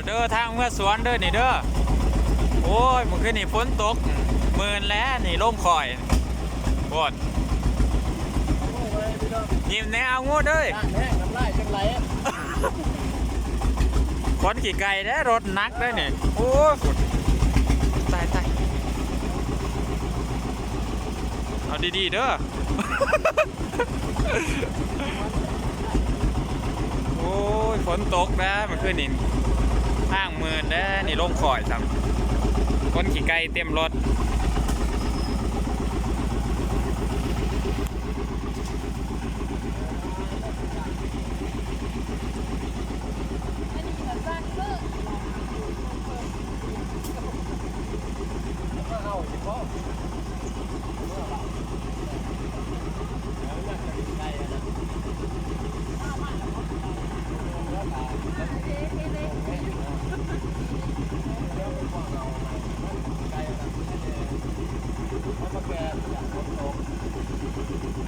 ເດີ ທາງເມືອສວນເດີນີ້ເດີ. ໂອ້ຍ ມື້ຄືນນີ້ຝົນຕົກ ມື່ນແລ້ວນີ້ ລົງຂ້ອຍໂພດ. ຍິ້ມແດ່ ອາງຸ່ນເອີຍ ນ້ຳແຫ້ງ ນ້ຳລາຍຈັ່ງໄຫຼ. ຂົນຂີ້ໄກ່ເດ້ ລົດໜັກເດ້ນີ້. ໂອ້ຍ ຕາຍ ຕາຍ. ເອົາດີໆເດີ. ໂອ້ຍ ຝົນຕົກແລ້ວ ເມື່ອຄືນນີ້ ທາງມື່ນແລ້ວນີ້ ລົງຂ້ອຍຊ້ຳ ຂົນຂີ້ໄກ່ເຕັມລົດ.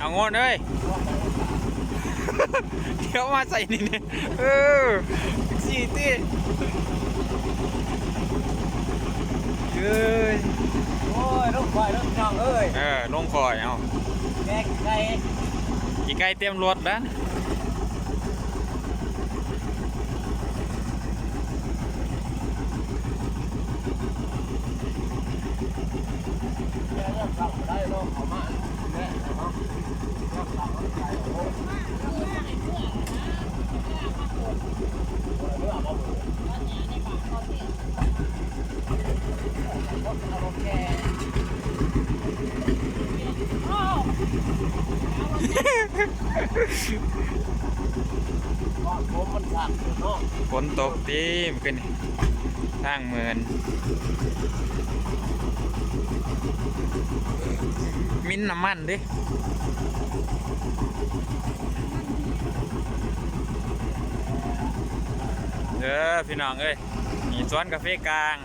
ອາງຸ່ນເອີຍ ດຽວມາໃສ່ນີ້ ເອີ ຈັ່ງຊີ້ຕິ ເອີຍ. ໂອ້ຍ ລົງຂ້ອຍເດີພີ່ນ້ອງເອີຍ. ເອີ ລົງຂ້ອຍ ເອົາ ແມ່ຂີ້ໄກ່ ຂີ້ໄກ່ເຕັມລົດນະ. ຝົນຕົກຕິ ເມື່ອຄືນນີ້ ທາງເມີນ ມິນນ້ຳມັນເດ້. ເດີພີ່ນ້ອງເອີຍ ນີ້ສວນກາເຟກາງ.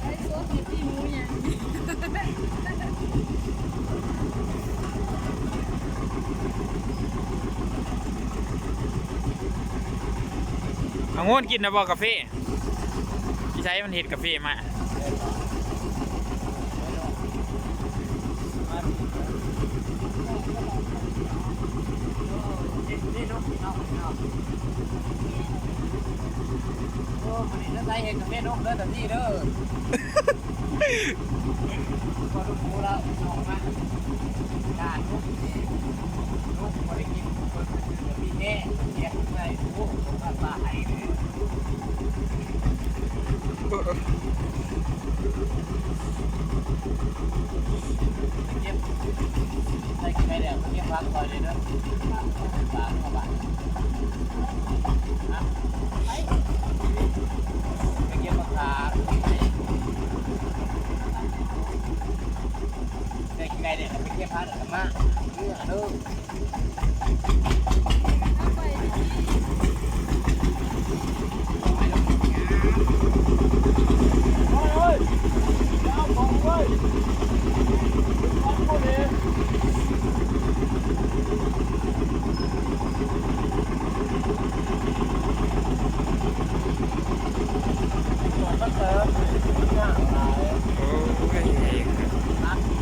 ໄດ້ສວນເຮັດທີ່ໝູຫຍັງ ອາງຸ່ນກິນແລ້ວບໍ່ກາເຟ? ຢູ່ໃສມັນເຮັດກາເຟມາ? ໂອ້ ມື້ນີ້ເດີ ໃສ່ເຮັດກາເຟນົກເດີ ຕານີ້ເດີ. ພໍລຸກຮູ້ແລ້ວ ອອກມາ ການ ລູກບໍ່ໄດ້ກິນ ເພິ່ນມີແທ້ ເຮັດໃຫ້ ໂອ້ ສົງສານຕາໄຫ້ເດ້. ໄປເກັບ ໄປເກັບຜັກຊ່ອຍເດີ ເດີ ຝາກເອົາໄວ້ ນະ ໄປ ໄປເກັບຜັກຂາ ໄປ ໄປເກັບຜັກ ແລ້ວກໍມາ ເມືອເດີ. ໂອ້ຍ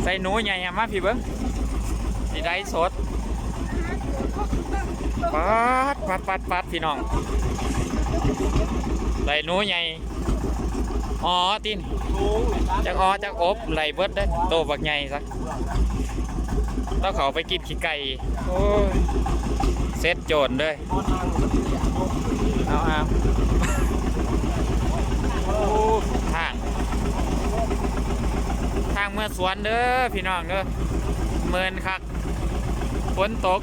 ໃສ່ໜູໃຫຍ່ ມາພີ້ເບິ່ງ ຊິໄດ້ສົດ. ປາດ ປາດ ປາດ ປາດ ພີ່ນ້ອງ ໄດ້ໜູໃຫຍ່ ອໍຕິ ຈັກອໍຈັກອົບ ໄດ້ເບິດເດ້ ໂຕບັກໃຫຍ່ຊະ ລາວເຂົ້າໄປກິນຂີ້ໄກ່. ໂອ້ຍ ເສັດໂຈນເດີ ເອົາ ເອົາ ໂອ້ ທາງ ທາງເມືອສວນເດີ ພີ່ນ້ອງເດີ ເມີນຄັກ ຝົນຕົກ.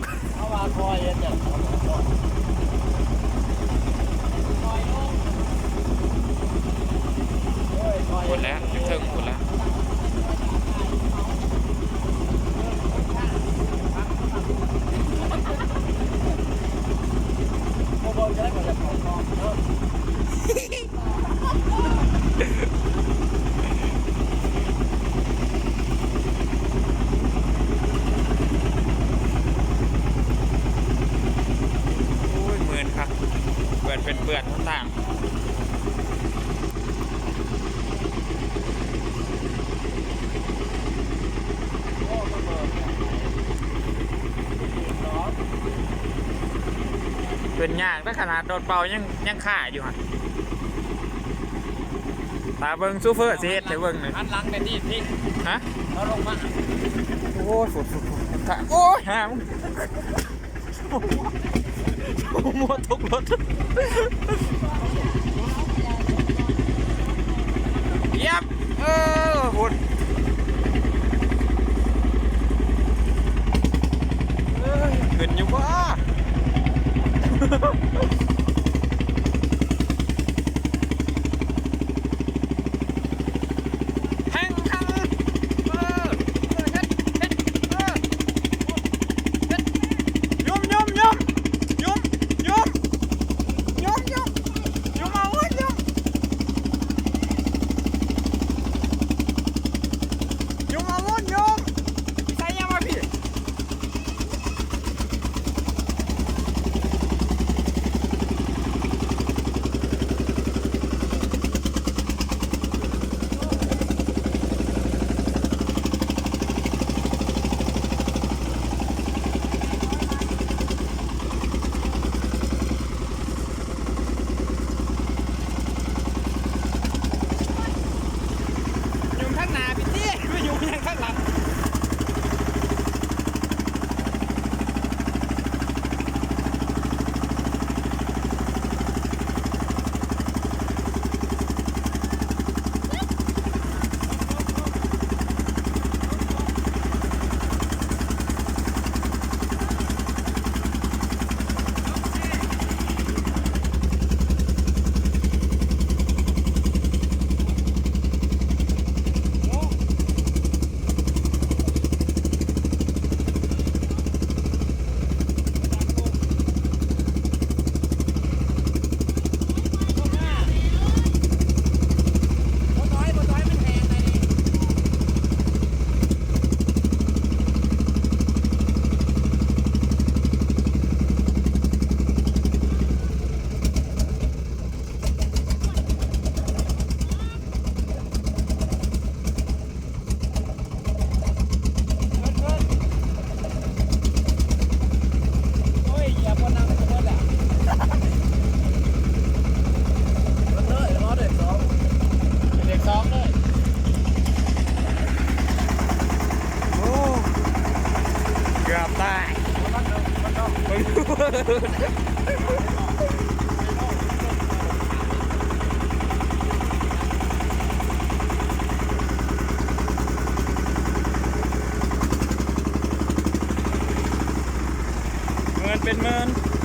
ພຸ້ນແຫຼະ ຢູ່ເທິງພຸ້ນແຫຼະ. ໂ ຂຶ້ນຍາກ ແຕ່ຂະໜາດລົດເບົາຍັງ ຍັງຄ້າຢູ່ຫັ້ນ. ຖ້າເບິ່ງໂຊເຟີຊິເຮັດໃຫ້ເບິ່ງນີ້ ຫັນຫຼັງແບບນີ້ ພີ້ ຮະ? ເອົາລົງມາ ໂອ້ຍ ໂອ້ຍ ຫາ ໂອ້ຍ ຫາ ໝົດຕົກລົດ ຢຽບ ເອີ ພຸ້ນ ເອີ ຂຶ້ນຢູ່ບໍ່? ແຮງ ແຮງ ເອີ ເອີ ເຮັດ ເຮັດ ເອີ ເຮັດ ຍົມ ຍົມ ຍົມ ຢຸ່ມ ຢຸ່ມ ຢຸ່ມ ຢຸ່ມ ຢຸ່ມ ເອົາ ຢຸ່ມ ຢຸ່ມ ເອົາ ຢຸ່ມ ຢຸ່ມ ໃສ່ຫຍັງມາພີ້? ເບຣກສອງເລີຍ ໂອ້ ເກືອບຕາຍ. ເໝືອນເປັນເໝືອນ.